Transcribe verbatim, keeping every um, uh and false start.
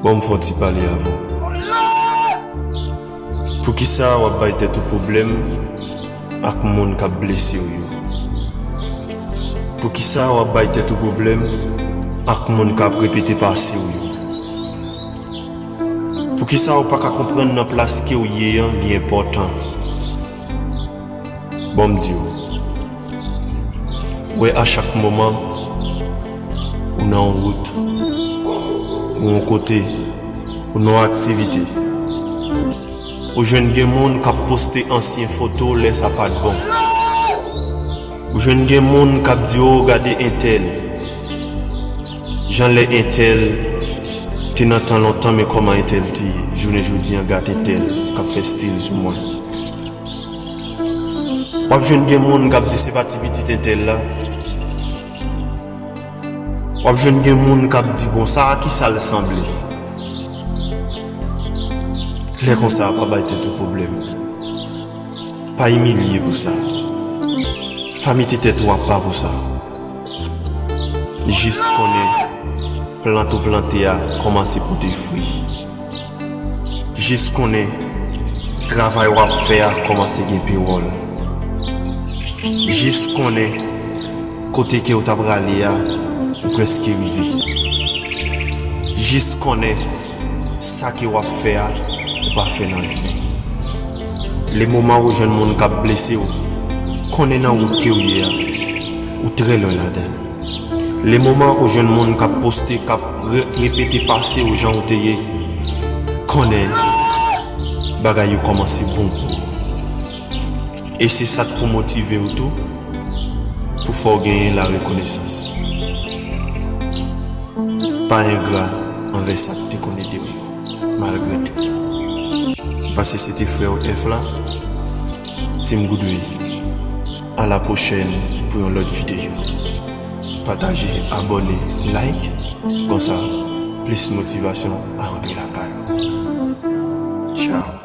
Bon, m fè yon ti pale avè w. Poukisa w ap bay tèt ou pwoblèm ak moun k ap blese w yo? Poukisa w ap bay tèt ou pwoblèm ak moun k ap repete pase w yo? Poukisa w pa ka konprann nan plas ke w ye an, li enpòtan? Bon, m di w, wè, a chak moman, ou nan yon wout, ou yon kote, ou nan yon aktivite. Ou jwenn gen moun k ap poste ansyen foto lè sa pa t bon. Ou jwenn gen moun k ap di, "O, gade entèl. Jan lè entèl te nan tan lontan, men kòman entèl te ye. Jounen jodi an, gade entèl k ap fè stil sou mwen." W ap jwenn gen moun k ap di, "Se pa ti pitit entèl la." W ap jwenn gen moun k ap di, "Bon, sa a ki sa l sanble?" Lè konsa, pa bay tèt ou pwoblèm. Pa imilye pou sa. Pa mete tèt ou apa pou sa. Jis konnen plant ou plante a kòmanse pote fwi. Jis konnen travay w ap fè a kòmanse gen pewòl. Jis konnen kote ke w ta prale a, ou prèske rive. Jis konnen sa ke w ap fè a, ou pa fè nan l ven. Le moman ou jwenn moun k ap blese w, konnen nan wout ke w ye a, ou trè lwen ladan l. Le moman ou jwenn moun k ap poste, k ap re-, repete pase w jan w te ye, konnen bagay yo kòmanse bon pou ou. E se sa k pou motive w tou, pou fè w genyen larekonesans. Pa engra anvè sa k te konn ede w yo, malgre tou. Pase se te frè w F la, Team Goodway. A la pwochèn pou yon lòt videyo. Pataje, abòne, like, konsa plis motivasyon a rantre lakay ou. Tchao.